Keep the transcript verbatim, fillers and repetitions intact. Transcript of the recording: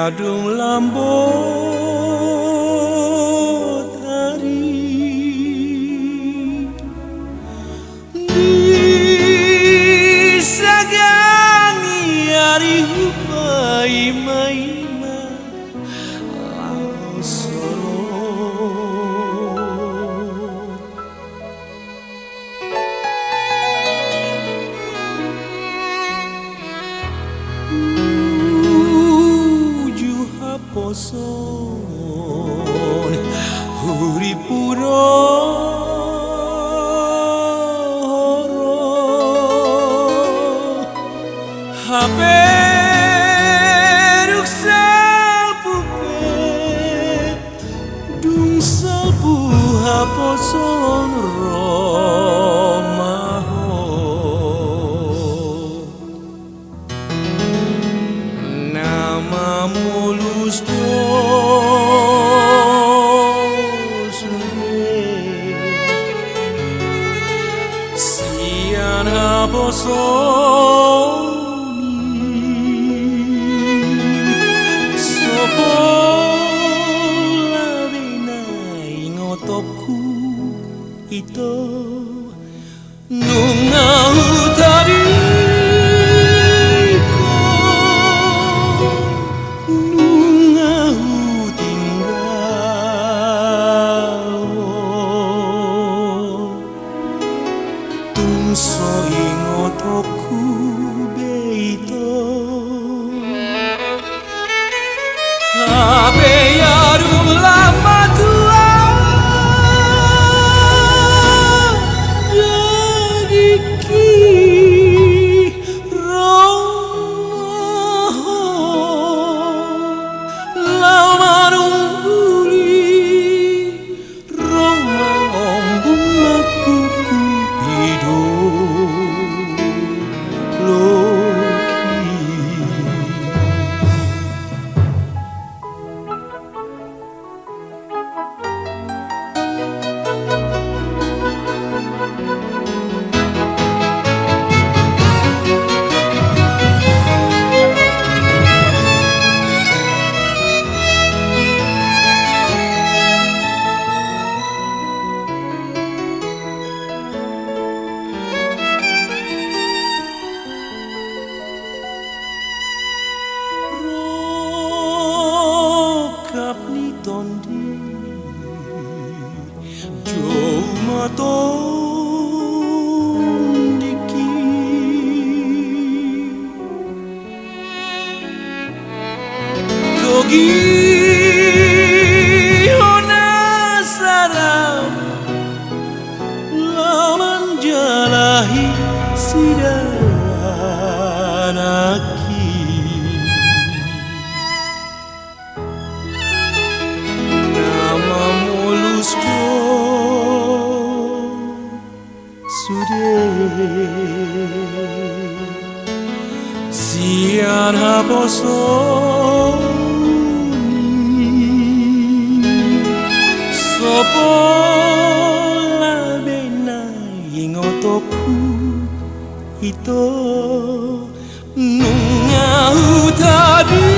Dung lambok ari di sagang ni ari hupaima-ima laos ro. Uju haposon huripu do ro, hape dung salpu pe, dung salpu haposon ro ma ho. Na mamolus do sude sian haposon i. So pola be na ingotonku, ito, nunga hutadingkon, nunga hutinggalhon. Tung so ingotonku be ito. Hape ia dung lam matua dagingki, ro ma ho laho manungguli, ro ma ombun mangkukupi dolok i. Rongkap ni tondi jou ma tondingki. Togi ho na saram laho manjalahi sidalananki. Na mamolus do sude sian haposon i. So pola be na ingotonku, ito, nunga hutadingkon,